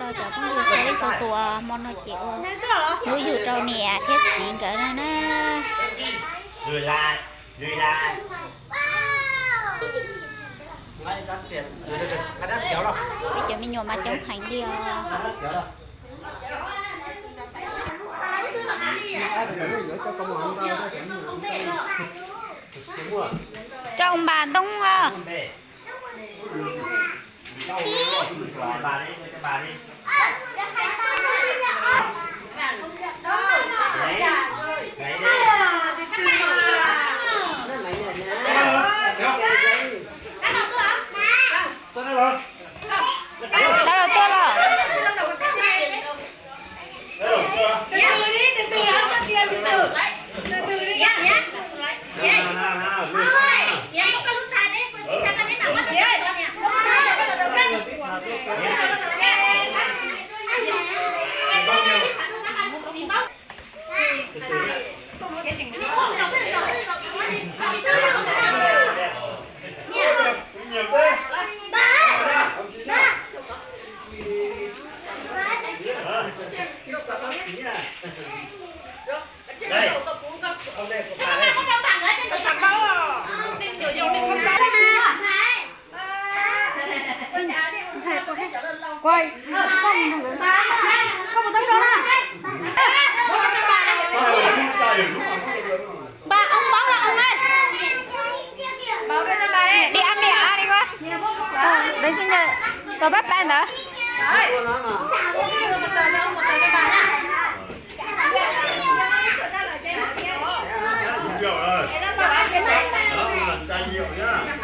Cov phooj ywg sawv leej txhua tus, hmo no ces ua hnub yug rau niam thiab txiv nkawd no na. Peb cov me nyuam mas coob heev li os. Rau npas ntoo os. Tau los tuaj los. Koj mus tau tso na. Ba ông báo là ông ơi. Đi ăn đi, ăn đi con. Ờ, đấy xin nhờ. Có bắp tay nữa.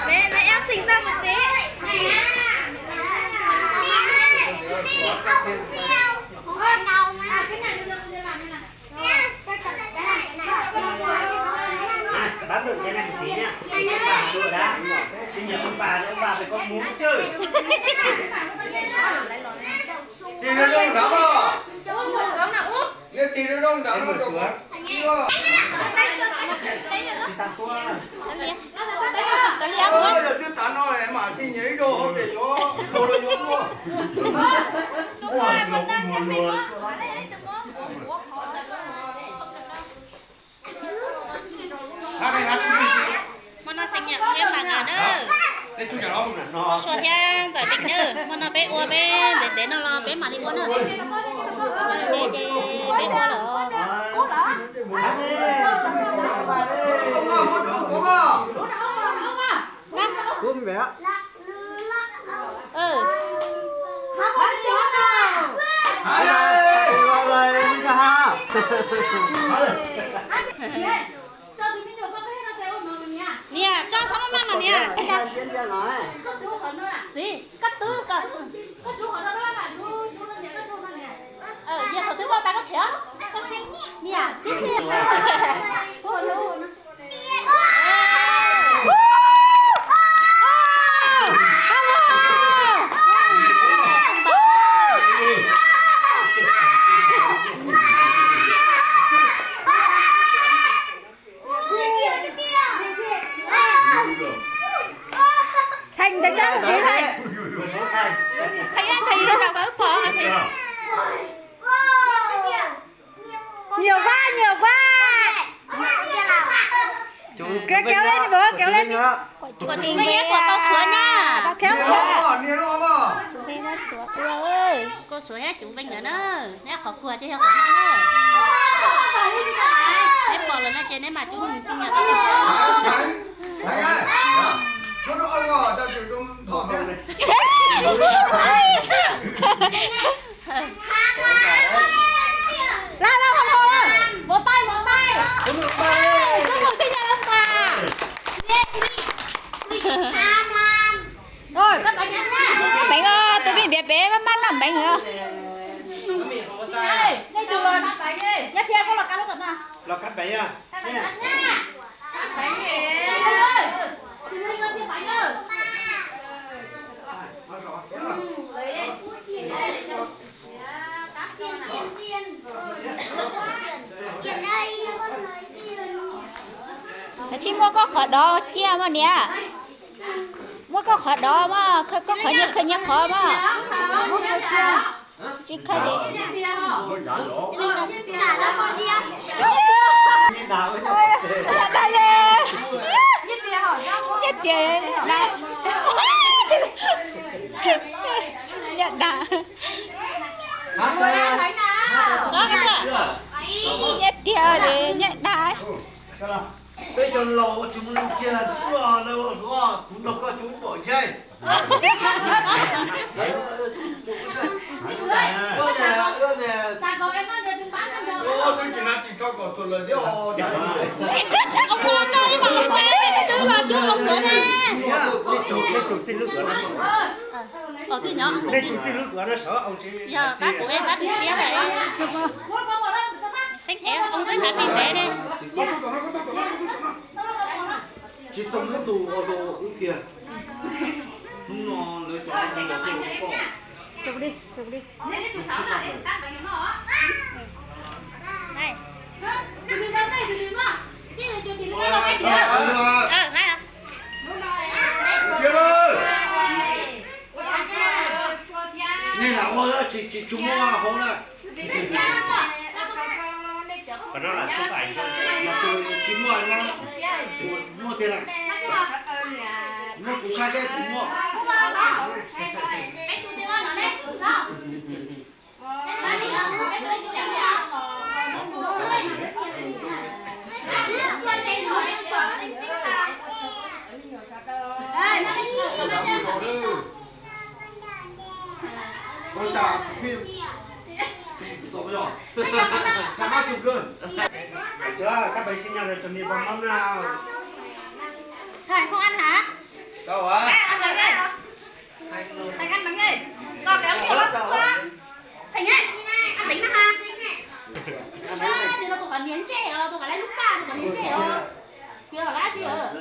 Để, để em xin ra một tí. Bấm được cái này một tí nhá. Ba đuổi đã. Sinh nhật ông bà thì ông bà phải có múa chứ. Tìm ra đâu đó mà. Nếu tìm ra đâu đó mà. Ơ, giờ tôi tán nó này mà xin nhớ đồ để cho đồ là nhớ luôn. Hmo no xeem nyiam ua ib pam nkawd na. Suav thiab Ntxawm Npees na, hmo no peb ua peb ntev ntev no los peb mam li ua na. Ces peb ua los. Niam, tso txhob maj maj no niam. Txiv, koj twb koj. Yog thaum twg koj tas koj khiav. Niam, tib txij. Thành thật ra một tí Thành. Thành ra Thành ra chào các phó Thành. Nhiều quá, nhiều quá. Kéo, kéo lên đi bố, kéo lên đi. Của chị Vy, của cô Suối nha. Kéo, kéo. Chúng Vy bác Suối ơi. Cô Suối hết chúng Vy nữa đó. Neb qhov kua ces yog qhov no na. Neb pom lawm no ces neb mam cub mus xi nyas. Lauj, lauj, hau hau lauj. Vỗ tay, vỗ tay. Chúc mừng sinh nhật ông bà. Rồi, cắt bánh nha. Bánh, ờ, tụi mình bé bé mát mát nở bánh nữa. Ê, ngay từ rồi cắt bánh đi. Nhá, Pia, con lọc cắt lốt thật nào. Lọc cắt bánh à? Cắt bánh cắt nha. Cắt bánh đi. Ê, ê, ê. Chị Linh con chia bánh ơ. Tsis muaj koj qhov dov cia mas niam. Muaj koj qhov dov mas, koj qhov nyias koj nyias qhov mas. Muaj koj cia. Tsis kha li. Nyiaj tiag, nyiaj dag. Nyiaj tiag li, nyiaj dag. Peb cov laus tsis mus kiag xwb los lawv ua kuv nrog koj cov pom yaig. Twb tsis nav tsis tso kom tuag lawm thiab. Nej tus txij lub duav no sawv ua tsis, yog tab kuv ej tab twb tiab lawm. Xeeb ev ua twb hnav pis ntev ne. Tsis tau muab tus ua rau wb kiag. Hnub no lawv cov ua rau poj. Nej lam ua tsis tsis tshua muaj hauv na. Tsis muaj, muaj tiag na. Muab kuv saib saib kuv muaj. Thầy không ăn hả? Thầy ăn bánh này. Thầy ăn bánh này. Còn cái ăn của bác Xuân. Thầy nhé. Ăn bánh mà ha. Thì nó tụi con miếng chè, tụi con lấy lúc ba, tụi con miếng chè. Khuya là bác chị ở.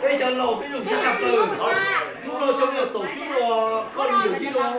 Peb cov laus peb zoo siab tshaj plaws. Hnub no cov me nyuam taum cub los koj li yawm yij los.